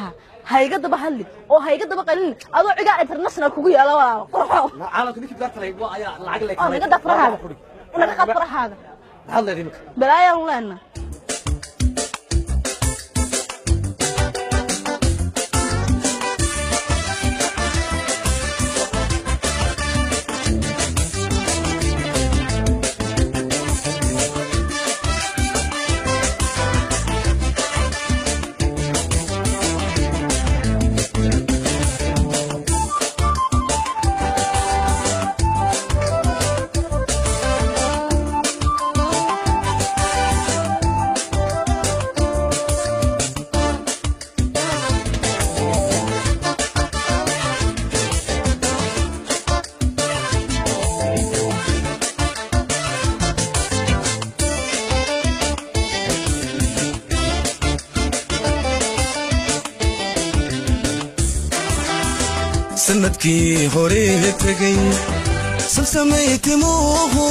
Lahaa hayga daba hadli oo hayga daba qalin adoo Cigaal International kugu yaala, walaalo qurxo. Caalamka ninkii bidaarta leh waa ayaa lacag leh. Oo naga daa farahaaga, naga qaad farahaaga. Maxaad leedahay imika? Balaayaan leena. Sanadkii hore tegay samsamay timuhu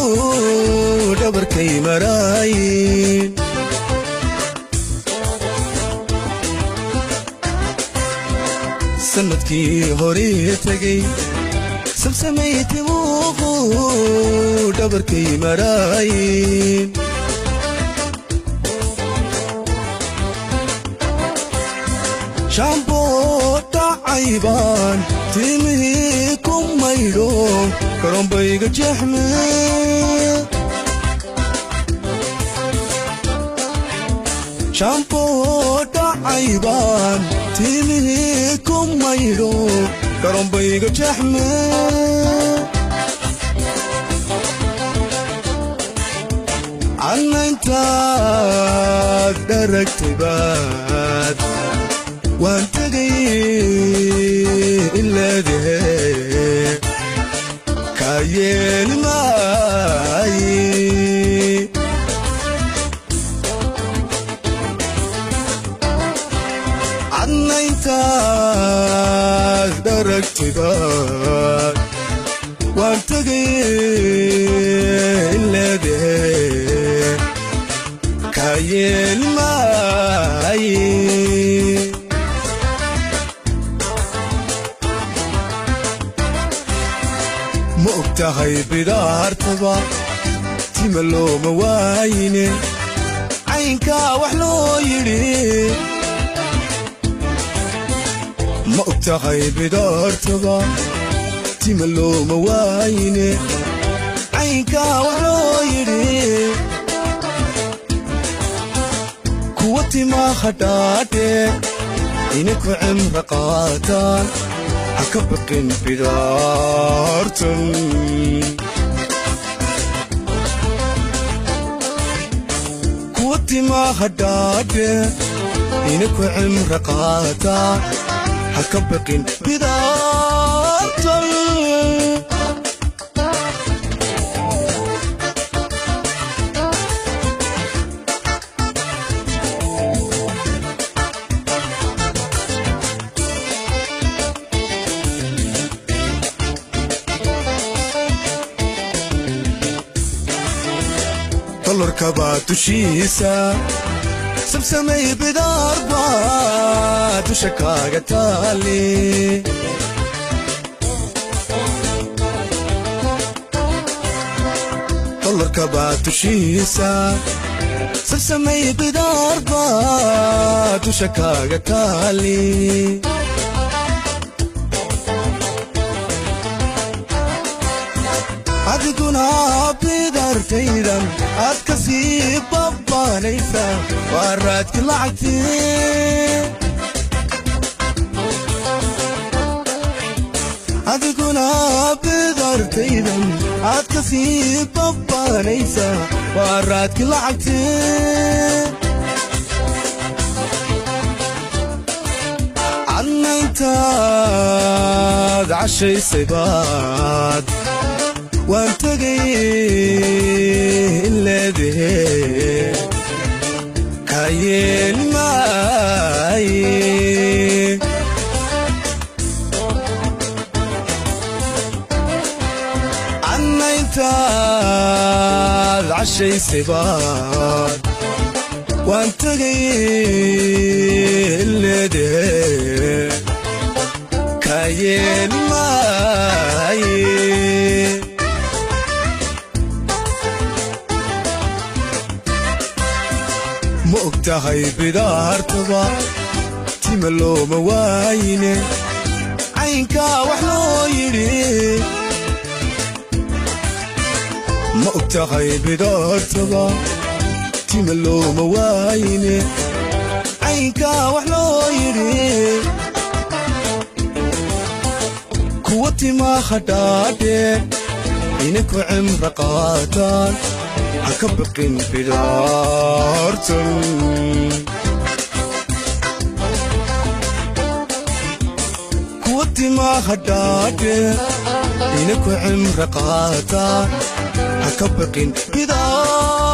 dhabarkay maraayin. Sanadkii hore tegay samsamay timuhu dhabarkay maraayin. Shaamboo dhacaybaan timihii ku maydho, karoonbayga jeexme. Shaamboo dhacaybaan timihii ku maydho, karoonbayga jeexme. Anna intaad dharagtaybaad waan tegay in leedahe kaa yeeli maaye. Adna intaad dharagtaybaad waan tegay in leedahe kaa yeeli maaye. Ma og tahay bidaartaba tima looma waayine, caynkaa wax loo yidhi? Ma og tahay bidaartaba tima looma waayine, caynkaa wax loo yidhi? Kuwa timaa hadhaadhe inay ku cimro qaataan, ha ka baqin bidaartan. Kuwa timaa hadhaadhe inay ku cimro qaataan, ha ka baqin bidaartan. Dolarka baa dushiisa sabsamay, bidaar baa dusha kaaga taali. Dolarka baa dushiisa sabsamay, bidaar baa dusha kaaga taali. Adiguna bidaartaydan aad ka sii babbaanaysa, waa raadki lacagtii. Adiguna bidaartaydan aad ka sii babbaanaysa, waa raadki lacagtii. Cadna intaad cashaysay baad waan tegay in leedahe kaa yeeli maaye. Cadna intaad cashaysay baad waan tegay in leedahe Yeeli maaye. Ma og tahay bidaartaba tima looma waayine, caynkaa wax loo yidhi? Ma og tahay bidaartaba tima looma waayine, caynkaa wax loo yidhi? Kuwa timaa hadhaadheer ina ku cimro qaataan, ha ka baqin bidaartan. Kuwa timaa hadhaadheer ina ku cimro qaataan, ha ka baqin bidaartan.